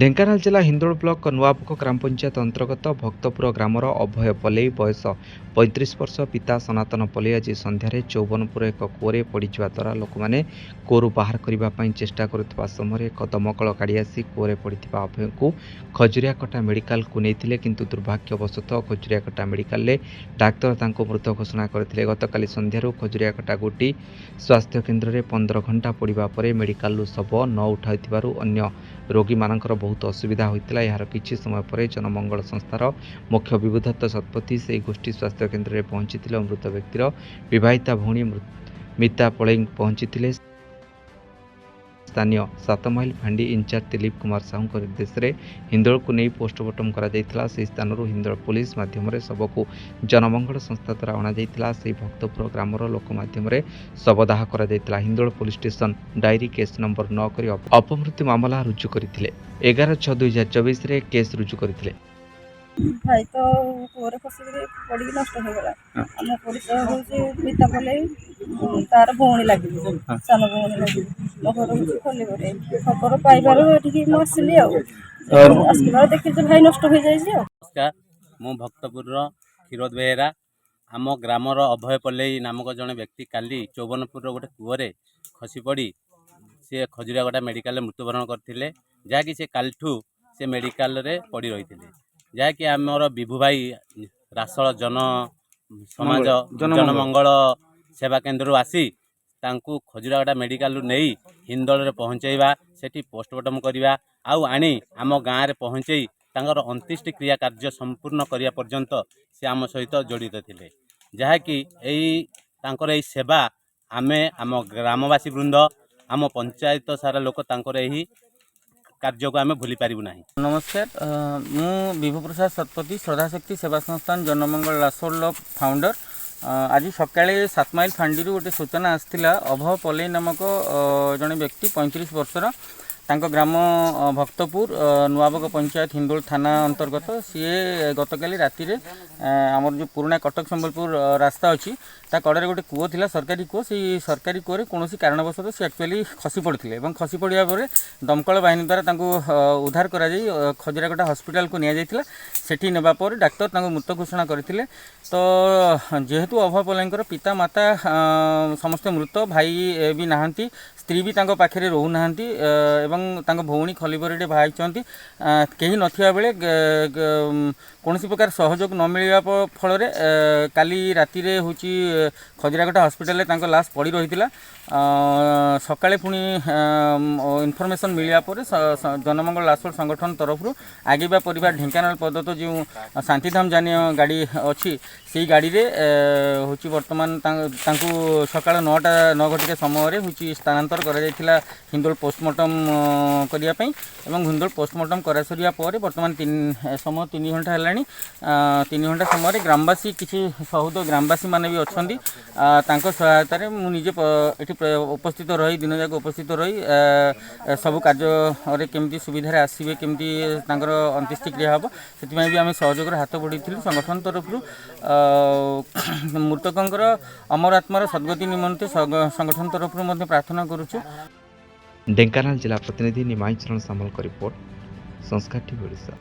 ଢେଙ୍କାନାଳ ଜିଲ୍ଲା ହିନ୍ଦୋଳ ବ୍ଲକ ନୂଆବୁକ ଗ୍ରାମ ପଞ୍ଚାୟତ ଅନ୍ତର୍ଗତ ଭକ୍ତପୁର ଗ୍ରାମର ଅଭୟ ପଲେଇ, ବୟସ 35 ବର୍ଷ, ପିତା ସନାତନ ପଲେଇ ଆଜି ସନ୍ଧ୍ୟାରେ ଚଉବନପୁର ଏକ କୂଅରେ ପଡ଼ିଯିବା ଦ୍ୱାରା ଲୋକମାନେ କୂଅରୁ ବାହାର କରିବା ପାଇଁ ଚେଷ୍ଟା କରୁଥିବା ସମୟରେ ଏକ ଦମକଳ ଗାଡ଼ି ଆସି କୂଅରେ ପଡ଼ିଥିବା ଅଭୟଙ୍କୁ ଖଜୁରିଆକଟା ମେଡିକାଲକୁ ନେଇଥିଲେ। କିନ୍ତୁ ଦୁର୍ଭାଗ୍ୟବଶତଃ ଖଜୁରିଆକଟା ମେଡିକାଲରେ ଡାକ୍ତର ତାଙ୍କୁ ମୃତ ଘୋଷଣା କରିଥିଲେ। ଗତକାଲି ସନ୍ଧ୍ୟାରୁ ଖଜୁରିଆକଟା ଗୋଟି ସ୍ୱାସ୍ଥ୍ୟ କେନ୍ଦ୍ରରେ 15 ଘଣ୍ଟା ପଡ଼ିବା ପରେ ମେଡିକାଲରୁ ଶବ ନ ଉଠାଇଥିବାରୁ ଅନ୍ୟ ରୋଗୀମାନଙ୍କର ବହୁତ ଅସୁବିଧା ହୋଇଥିଲା। ଏହାର କିଛି ସମୟ ପରେ ଜନମଙ୍ଗଳ ସଂସ୍ଥାର ମୁଖ୍ୟ ବିଭୁଦତ୍ତ ଶତପଥୀ ସେହି ଗୋଷ୍ଠୀ ସ୍ୱାସ୍ଥ୍ୟ କେନ୍ଦ୍ରରେ ପହଞ୍ଚିଥିଲେ ଓ ମୃତ ବ୍ୟକ୍ତିର ବିବାହିତା ଭଉଣୀ ମିତା ପଳେଇ ପହଞ୍ଚିଥିଲେ। ସ୍ଥାନୀୟ ସାତମାଇଲ ଫାଣ୍ଡି ଇନଚାର୍ଜ ଦିଲ୍ଲୀପ କୁମାର ସାହୁଙ୍କ ନିର୍ଦ୍ଦେଶରେ ହିନ୍ଦୋଳକୁ ନେଇ ପୋଷ୍ଟମର୍ଟମ କରାଯାଇଥିଲା। ସେହି ସ୍ଥାନରୁ ହିନ୍ଦୋଳ ପୋଲିସ ମାଧ୍ୟମରେ ଶବକୁ ଜନମଙ୍ଗଳ ସଂସ୍ଥା ଦ୍ୱାରା ଅଣାଯାଇଥିଲା। ସେହି ଭକ୍ତପୁର ଗ୍ରାମର ଲୋକ ମାଧ୍ୟମରେ ଶବଦାହ କରାଯାଇଥିଲା। Hindol police station diary case number 9 କରି ଅପମୃତ୍ୟୁ ମାମଲା ରୁଜୁ କରିଥିଲେ। 11/6/2024ରେ କେସ୍ ରୁଜୁ କରିଥିଲେ। ଭାଇ ତ କୂଅରେ ଖସିକିରି ପଡ଼ିକି ନଷ୍ଟ ହେଇଗଲା। ଆମ ପରିଚୟ ହେଉଛି ମିତା ପଲେଇ, ତାର ଭଉଣୀ ଲାଗିବି, ସାନ ଭଉଣୀ ଲାଗିବି। ମୋ ଘର ହେଉଛି ଖଲିବରେ। ଖବର ପାଇବାରୁ ଏଠିକି ମୁଁ ଆସିଲି ଆଉ ଆସିବାର ଦେଖିଲି ଯେ ଭାଇ ନଷ୍ଟ ହେଇଯାଇଛି ଆଉ। ନମସ୍କାର, ମୁଁ ଭକ୍ତପୁରର କ୍ଷୀରୋଦ ବେହେରା। ଆମ ଗ୍ରାମର ଅଭୟ ପଲେଇ ନାମକ ଜଣେ ବ୍ୟକ୍ତି କାଲି ଚଉବନପୁରର ଗୋଟେ କୂଅରେ ଖସି ପଡ଼ି ସେ ଖଜୁରିଆଗଡ଼ା ମେଡ଼ିକାଲରେ ମୃତ୍ୟୁବରଣ କରିଥିଲେ, ଯାହାକି ସେ କାଲିଠୁ ସେ ମେଡ଼ିକାଲରେ ପଡ଼ି ରହିଥିଲେ। ଯାହାକି ଆମର ବିଭୁ ଭାଇ ରାସଳ ଜନ ସମାଜ ଜନମଙ୍ଗଳ ସେବା କେନ୍ଦ୍ରରୁ ଆସି ତାଙ୍କୁ ଖଜୁରିଆଗଡ଼ା ମେଡ଼ିକାଲରୁ ନେଇ ହିନ୍ଦୋଳରେ ପହଞ୍ଚାଇବା, ସେଠି ପୋଷ୍ଟମର୍ଟମ କରିବା ଆଉ ଆଣି ଆମ ଗାଁରେ ପହଞ୍ଚେଇ ତାଙ୍କର ଅନ୍ତ୍ୟେଷ୍ଟି କ୍ରିୟା କାର୍ଯ୍ୟ ସମ୍ପୂର୍ଣ୍ଣ କରିବା ପର୍ଯ୍ୟନ୍ତ ସେ ଆମ ସହିତ ଜଡ଼ିତ ଥିଲେ। ଯାହାକି ଏଇ ତାଙ୍କର ଏଇ ସେବା ଆମେ ଆମ ଗ୍ରାମବାସୀ ବୃନ୍ଦ, ଆମ ପଞ୍ଚାୟତ ସାରା ଲୋକ ତାଙ୍କର ଏହି କାର୍ଯ୍ୟକୁ ଆମେ ଭୁଲି ପାରିବୁ ନାହିଁ। ନମସ୍କାର, ମୁଁ ବିଭୁ ପ୍ରସାଦ ଶତପଥୀ, ଶ୍ରଦ୍ଧାଶକ୍ତି ସେବା ସଂସ୍ଥାନ ଜନମଙ୍ଗଳ ରାସୋଳର ଫାଉଣ୍ଡର। ଆଜି ସକାଳେ ସାତମାଇଲ ଫାଣ୍ଡିରୁ ଗୋଟେ ସୂଚନା ଆସିଥିଲା, ଅଭୟ ପଲେଇ ନାମକ ଜଣେ ବ୍ୟକ୍ତି, 35 ବର୍ଷର, ତାଙ୍କ ଗ୍ରାମ ଭକ୍ତପୁର, ନୂଆବଗ ପଞ୍ଚାୟତ, ହିନ୍ଦୋଳ ଥାନା ଅନ୍ତର୍ଗତ। ସିଏ ଗତକାଲି ରାତିରେ ଆମର ଯେଉଁ ପୁରୁଣା କଟକ ସମ୍ବଲପୁର ରାସ୍ତା ଅଛି, ତା କଡ଼ରେ ଗୋଟେ କୂଅ ଥିଲା, ସରକାରୀ କୂଅ। ସେଇ ସରକାରୀ କୂଅରେ କୌଣସି କାରଣବଶତଃ ସେ ଆକ୍ଚୁଆଲି ଖସି ପଡ଼ିଥିଲେ ଏବଂ ଖସି ପଡ଼ିବା ପରେ ଦମକଳ ବାହିନୀ ଦ୍ୱାରା ତାଙ୍କୁ ଉଦ୍ଧାର କରାଯାଇ ଖଜୁରାକଟା ହସ୍ପିଟାଲକୁ ନିଆଯାଇଥିଲା। ସେଠି ନେବା ପରେ ଡାକ୍ତର ତାଙ୍କୁ ମୃତ ଘୋଷଣା କରିଥିଲେ। ତ ଯେହେତୁ ଅଭୟ ପଲେଇଙ୍କର ପିତା ମାତା ସମସ୍ତେ ମୃତ, ଭାଇ ବି ନାହାନ୍ତି, ସ୍ତ୍ରୀ ବି ତାଙ୍କ ପାଖରେ ରହୁନାହାନ୍ତି ଏବଂ ତାଙ୍କ ଭଉଣୀ ଖଲିବରୀରେ ବାହା ହେଇଛନ୍ତି, କେହି ନଥିବା ବେଳେ କୌଣସି ପ୍ରକାର ସହଯୋଗ ନ ମିଳିବା ଫଳରେ କାଲି ରାତିରେ ହେଉଛି ଖଜୁରାକଟା ହସ୍ପିଟାଲରେ ତାଙ୍କ ଲାଶ ପଡ଼ି ରହିଥିଲା। ସକାଳେ ପୁଣି ଇନଫର୍ମେସନ୍ ମିଳିବା ପରେ ଜନମଙ୍ଗଳ ରାସୋଳ ସଂଗଠନ ତରଫରୁ ଆଗେଇବା ପରିବାର ଢେଙ୍କାନାଳ ପ୍ରଦତ୍ତ ଯେଉଁ ଶାନ୍ତିଧାମ ଯାନୀୟ ଗାଡ଼ି ଅଛି, ସେଇ ଗାଡ଼ିରେ ହେଉଛି ବର୍ତ୍ତମାନ ତାଙ୍କୁ ସକାଳ 9ଟା 9 ଘଟିକା ସମୟରେ ହେଉଛି ସ୍ଥାନାନ୍ତର କରାଯାଇଥିଲା ହିନ୍ଦୋଳ ପୋଷ୍ଟମର୍ଟମ କରିବା ପାଇଁ। ଏବଂ ହିନ୍ଦୋଳ ପୋଷ୍ଟମର୍ଟମ କରାସରିବା ପରେ ବର୍ତ୍ତମାନ ସମୟ 3 ଘଣ୍ଟା ହେଲାଣି। 3 ଘଣ୍ଟା ସମୟରେ ଗ୍ରାମବାସୀ, କିଛି ସହୃଦୟ ଗ୍ରାମବାସୀମାନେ ବି ଅଛନ୍ତି, ତାଙ୍କ ସହାୟତାରେ ମୁଁ ନିଜେ ଏଠି ଉପସ୍ଥିତ ରହି, ଦିନ ଯାକ ଉପସ୍ଥିତ ରହି ସବୁ କାର୍ଯ୍ୟରେ କେମିତି ସୁବିଧାରେ ଆସିବେ, କେମିତି ତାଙ୍କର ଅନ୍ତ୍ୟେଷ୍ଟିକ୍ରିୟା ହେବ, ସେଥିପାଇଁ ବି ଆମେ ସହଯୋଗର ହାତ ବଢ଼େଇଥିଲୁ ସଂଗଠନ ତରଫରୁ। ମୃତକଙ୍କର ଅମର ଆତ୍ମାର ସଦ୍ଗତି ନିମନ୍ତେ ସଂଗଠନ ତରଫରୁ ମଧ୍ୟ ପ୍ରାର୍ଥନା କରୁଛୁ। ଢେଙ୍କାନାଳ ଜିଲ୍ଲା ପ୍ରତିନିଧି ନିମାଇଁ ଚରଣ ସାମଲଙ୍କ ରିପୋର୍ଟ, ସଂସ୍କାର ଟିଭି ଓଡ଼ିଶା।